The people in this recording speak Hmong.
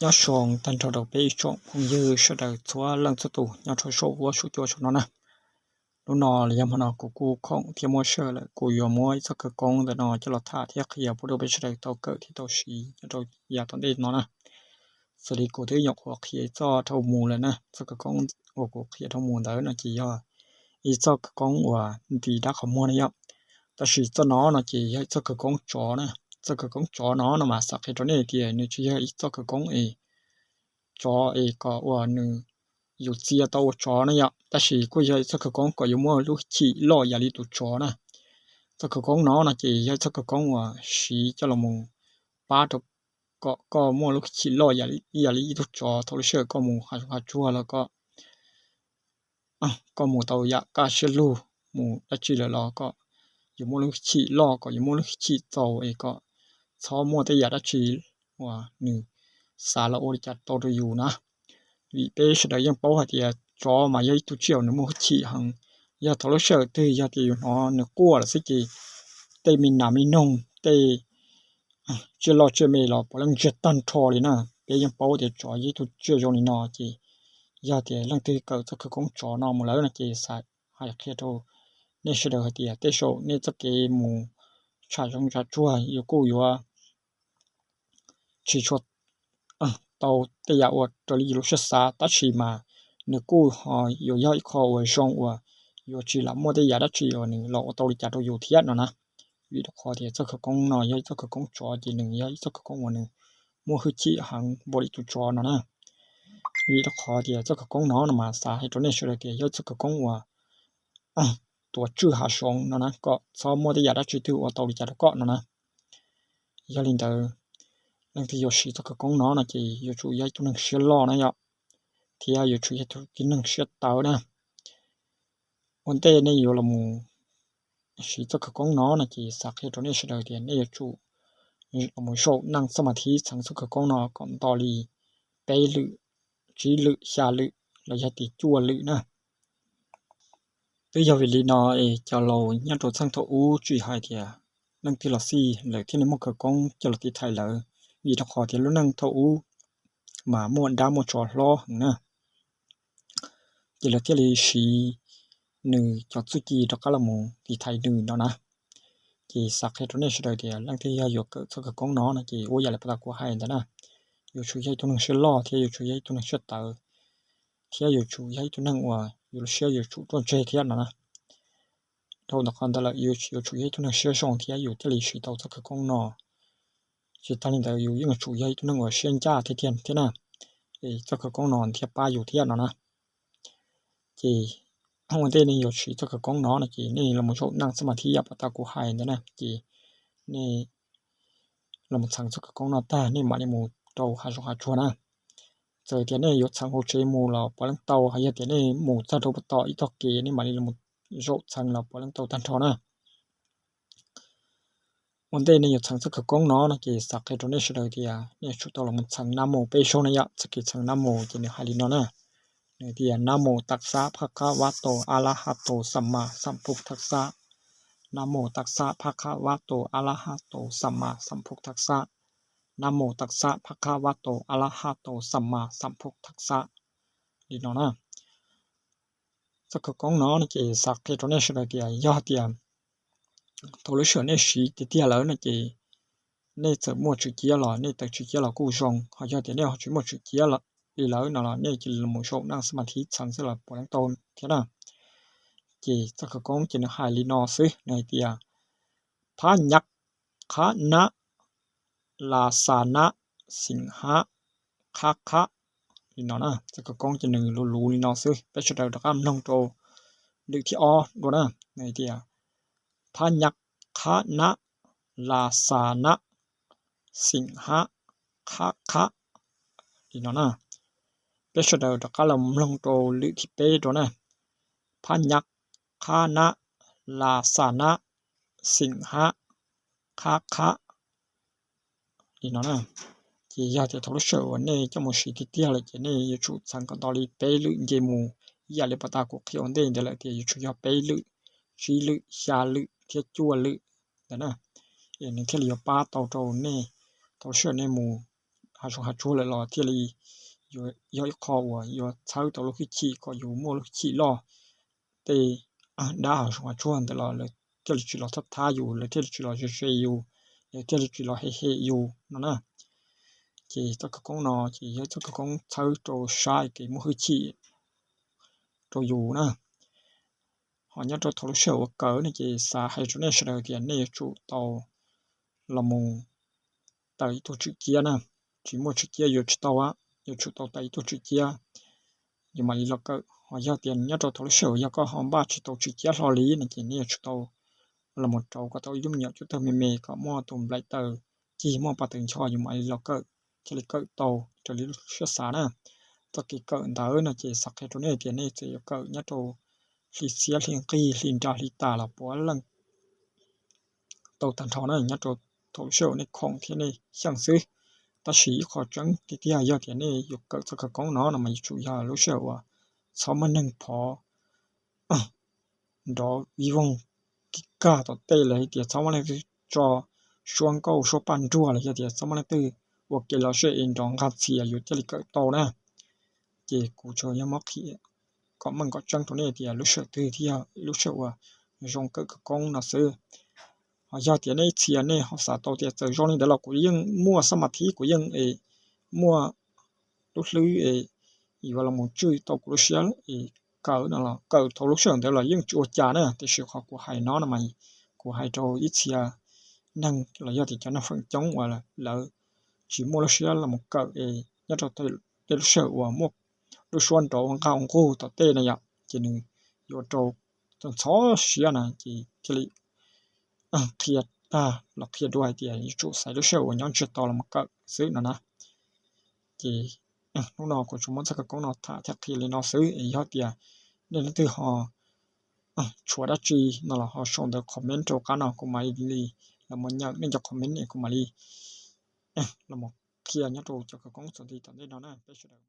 Nyob zoo tag nrho rau peb ib tsoom phooj ywg sawv daws txhua leej txhua tus nyob rau saum huab saum cua saum no na. Hnub no los yog hmo no kuv kuj khoom thiab muaj sij hawm lawm, kuv yuav muab ib txoj khawv koob ntawm no coj los tham thiab qhia pub rau peb sawv daws tau kawm thiab tau siv nyob rau yav tom ntej no na. Xws li kuv twb nyuam qhuav qhia ib txoj dhau mus lawm na, txoj khawv koob uas kuv qhia dhau mus ntawd no ces yog ib txoj khawv koob uas nti dab qhov muag na yom. Tab sis txoj no no ces yog ib txoj khawv koob tsov na. Txoj khawv koob tsov no no mas xav qhia rau nej tias nws tsis yog ib txoj khawv koob es tsov es kom uas nws yus txia tau ua tsov na yom, tab sis kuj yog ib txoj khawv koob kom yuav muaj lub hwj chim loj yam li tus tsov na. Txoj khawv koob no no ces yog ib txoj khawv koob uas siv coj los mus pab rau kom koj muaj lub hwj chim loj yam li ib tug tsov thaum lub sij hawm koj mus hav zoov hav tsuag los koj koj mus tau yam kaj siab lug, mus dab tsi lawm los kom yuav muaj lub hwj chim loj, kom yuav muaj lub hwj chim txaus es kom txhob muaj tej yam dab tsi uas nws xav los ua li cas tau rau yus na. Vim peb sawv daws yeej paub hais tias tsov mas yog ib tug tsiaj uas nws muaj hwj chim heev. Yog thaum lub sij hawm twg yog tias yus hnov nws quaj lawm xwb ces tej me nas me noog, tej tsiaj loj tsiaj me los puav leej ntsiag tag nrho li na. Peb yeej paub tias tsov yog ib tug tsiaj zoo li no ces yog tias leej twg kawm txoj khawv koob tsov no mus lawm no ces xav hais qhia rau nej sawv daws hais tias tej zaum nej txoj kev mus tsham zoov tsham tsuag yuav kuj yuav tsis tshua tau tej yam uas raws li yus lub siab xav, tab sis mas nws kuj ho yuav yog ib qho uas zoo uas yuav tsis lam muaj tej yam dab tsi uas nws los ua tau li cas rau yus thiab no na. Vim rau qhov tias txoj khawv koob no yog ib txoj khawv koob tsov ces nws yog ib txoj khawv koob uas nws muaj hwj chim heev npaum li tus tsov no na. Vim rau qhov tias txoj khawv koob no no mas xav hais rau nej sawv daws tias yog ib txoj khawv koob uas tuav tswj hav zoov no na, kom txhob muaj tej yam dab tsi twg ua tau li cas rau koj no na. Yog li ntawd, leej twg yuav siv txoj khawv koob no no ces yuav tsum yog ib tug neeg siab loj na yom, thiab yuav tsum yog ib tug neeg siab tawv na. Ua ntej nej yuav los siv txoj khawv koob no no ces xav qhia rau nej sawv daws tias nej yuav tsum los zaum naj xab mas thib txheev txoj khawv koob no kom nto li peb lwm, tsib lwm, xya lwm los yog tias cuaj lwm na. Twb yog vim li no es cov laus nyob rau txheej thaum ub tsis hais tias leej twg los xij lawv thiaj li muaj khawv koob coj los tiv thaiv lawv, vim rau qhov tias lub neej thaum ub mas muaj dab muaj tsov hlob heev na. Ces lawv thiaj li siv nws cov txuj ci rov qab los mus tiv thaiv nws no na. Ces xav qhia rau nej sawv daws tias leej twg yog yuav kawm txoj khawv koob no no ces ua yam li puag ta kuv hais ntawd na, yuav tsum yog ib tug neeg siab loj thiab yuav tsum yog ib tug neeg siab tawv, thiab yuav tsum yog ib tug neeg uas yus lub siab yuav tsum ruaj ntseg thiab no na. Dhau ntawm qhov ntawd lawm yuav tsum yog ib tug neeg siab zoo thiab yus thiaj li siv tau txoj khawv koob no. Tsis tas li ntawd yus yeej yuav tsum yog ib tug neeg uas siab ncaj thiab tiag thiab na, es txoj khawv koob no thiaj pab yus thiab no na. Ces ua ntej nej yuav siv txoj khawv koob no no ces nej los zaum naj xab mas thib yam puag ta kuv hais ntawd na, ces nej los txheev txoj khawv koob no tag nej mam li mus rau hav zoov hav tsuag na. Txawm tias nej yuav txheev hauv tsev mus los puav leej tau, yog tias nej mus txog rau puag tom ib tog kev nej mam li los zaum txheev los puav leej tau tag nrho na. Ua ntej nej yuav txheev txoj khawv koob no no ces xav qhia rau nej sawv daws tias nej yuav tsum tau los txheev nab mus peb zaug na yom. Txoj kev txheev nab mus ces nws hais li no na. Nws tias nab mus tas xab phaj khab vab tos a la ha tos xam mas xam phuj thaj xab. Nab mus tas xab phaj khab vab tos a la ha tos xam mas xam phuj thaj xab. Nab mus tas xab phaj khab vab tos a la ha tos xam mas xam phuj thaj xab. Li no na. Txoj khawv koob no no ces xav qhia rau nej sawv daws tias yog tias thaum lub sij hawm nej siv tiag tiag lawm no ces nej txawm muaj tswv ciab los nej tawm tswv ciab los kuj zoo, ho yog tias nej ho tsis muaj tswv ciab li lawm no los nej cia li los zaum naj xab mas thib txheev xwb los puav leej tau thiab na. Ces txoj khawv koob ces nws hais li no xwb, nws hais tias phab nyab khab nab las xas nab xeem hab khab khab li no na. Txoj khawv koob ces nws luv luv li no xwb, peb sawv daws rov qab mloog rau lwm thib ob dua na. Nws hais tias phab nyab khab nab las xas nab xeem hab khab khab li no na. Peb sawv daws rov qab los mloog rau lwm thib peb dua na. Phab nyab khab nab las xas nab xeem hab khab khab li no na. Ces yog tias thaum lub sij hawm uas nej coj mus siv tiag tiag lawm ces nej yuav tsum txheev kom nto li peb lwm nce mus, ib yam li puag ta kuv qhia ua ntej ntawd lawm tias yuav tsum yog peb lwm, tsib lwm, xya lwm thiab cuaj lwm ntawd na. Es nws thiaj li yuav pab tau rau nej thaum lub sij hawm nej mus hav zoov hav tsuag lawm los thiaj li yuav yog ib qho uas yuav txhawb tau lub hwj chim kom yus muaj lub hwj chim loj. Tej dab hav zoov hav tsuag ntawd los lawv thiaj li tsis los thab thab yus, lawv thiaj li tsis los ze ze yus, lawv thiaj li tsis los hem hem yus no na. Ces txoj khawv koob no ces yog txoj khawv koob txhawb rau sab kev muaj hwj chim rau yus na. Ho nyob rau thaum lub sij hawm uas kawm no ces xav hais rau nej sawv daws tias nej yuav tsum tau los mus tawm ib tug tswm ciab na. Tsis muaj tswm ciab yuav tsis tau, yuav tsum tau tawm ib tug tswm ciab yus mam li los kawm. Ho yog tias nyob rau thaum lub sij hawm yog koj ho npaj tsis tau tswm ciab hlo li no ces nej yuav tsum tau los mus rauv kom tau ib lub me nyuam cub tawg me me kom muaj tus nplaim taws cig muaj pas taws ncho yus mam li los kawm, thiaj li kawm tau raws li lub siab xav na. Txoj kev kawm ntawd no ces xav qhia rau nej tias nej txawm yuav kawm nyob rau hli xiab hli nqig hli nra hli tas los puav leej tau tag nrho na, nyob rau thaum lub sij hawm nej khoom thiab nej xyeej xwb. Tab sis ib qho tseeb tiag tiag yog tias nej yuav kawm txoj khawv koob no no mas yuav tsum yog lub sij hawm uas txhob muaj neeg phov nrov vij voog kig kag tom tej los yog tias txhob muaj leej twg tso suab nkauj suab paj nruag los yog tias txhob muaj leej twg ua kev lom zem es nrov nqaj txhias yus thiaj li kawm tau na. Ces kuv tsuas yog muab qhia kom meej kom tseeb rau nej tias lub sij hawm twg thiaj yog lub sij hawm uas zoo kawm khawv koob no xwb. Ho yog tias nej ib txhia nej ho xav tau tias txawm zoo li ntawd los kuv yeej muaj xab mas thib, kuv yeej es muaj lub hlwb es yuav los mus tswj tau kuv lub siab es kawm no los kawm thaum lub sij hawm ntawd los yeej tsis ua cas na. Tiam sis qhov kuv hais no no mas kuv hais rau ib txhia neeg los yog tias cov neeg feem coob uas lawv tsis muaj lub siab los mus kawm es nyob rau tej lub sij hawm uas muaj lub suab nrov ua nqaj ua nqug tom tej na yom, ces nws yuav rau ntxhov siab na ces thiaj li qhia tag los qhia dua hais tias yuav tsum xaiv lub sij hawm uas nyob ntsiag to los mus kawm xwb no na. Ces hnub no kuv tsuas muab txoj khawv koob no tham thiab qhia li no xwb es yog tias nej leej twg ho tshuav dab tsi no los ho sau ntawv comment rau qab no kuv mam li los mus nyeem nej cov comment es kuv mam li los mus qhia nyob rau cov khawv koob txuas ntxiv tom ntej no na peb sawv daws.